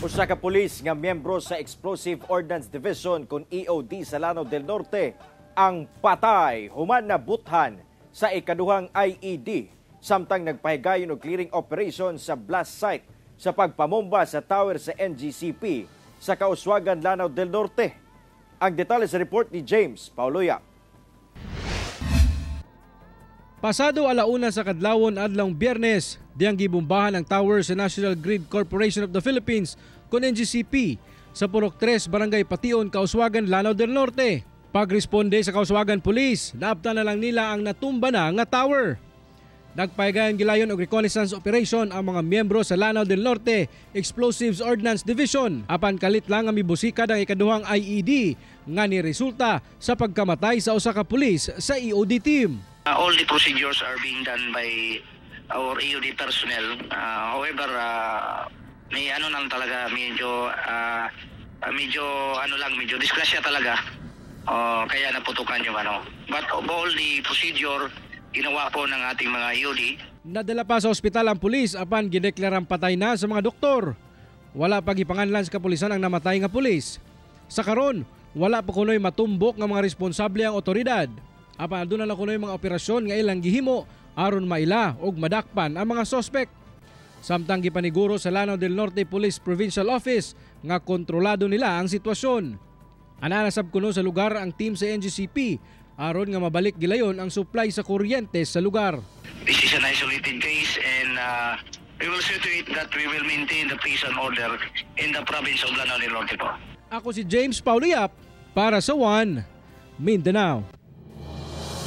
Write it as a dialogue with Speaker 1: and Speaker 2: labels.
Speaker 1: Usa ka pulis nga miyembro sa Explosive Ordnance Division kon EOD sa Lanao del Norte ang patay human nabuthan sa ikaduhang IED samtang nagpahigayon og clearing operation sa blast site sa pagpamomba sa tower sa NGCP sa Kauswagan, Lanao del Norte. Ang detalye sa report ni James Paulo Yap.
Speaker 2: Pasado 1:00 sa kadlawon adlawng Biyernes, diyang gibombahan ang tower sa National Grid Corporation of the Philippines kon NGCP sa Purok 3, Barangay Pation, Kauswagan, Lanao del Norte. Pagresponde sa Kauswagan Police, naabtan na lang nila ang natumba na nga tower. Nagpahigayon gilayon og reconnaissance operation ang mga miyembro sa Lanao del Norte Explosives Ordnance Division. Apan kalit lang nga mibusikad ang ikaduhang IED nga ni resulta sa pagkamatay sa usa ka pulis sa EOD team.
Speaker 3: All the procedures are being done by our EOD personnel. However, may ano lang talaga, medyo ano lang, medyo disgrasya talaga. Kaya naputukan yung ano. But of all the procedure, ginawa po ng ating mga EOD.
Speaker 2: Nadala pa sa ospital ang pulis apan gideklarang patay na sa mga doktor. Wala pa gipanganlan sa kapulisan ang namatay nga pulis. Sa karon, wala pa kunoy matumbok nga mga responsable ang otoridad. Apan aduna na kunoy mga operasyon nga ilang gihimo aron maila og madakpan ang mga sospek. Samtang gipaniguro sa Lanao del Norte Police Provincial Office nga kontrolado nila ang sitwasyon. Anaa sab kuno sa lugar ang team sa NGCP aron nga mabalik gilayon ang supply sa kuryente sa lugar.
Speaker 3: This is an isolated case and we will see to it that we will maintain the peace and order in the province of Lanao del Norte po.
Speaker 2: Ako si James Paulo Yap para sa One Mindanao.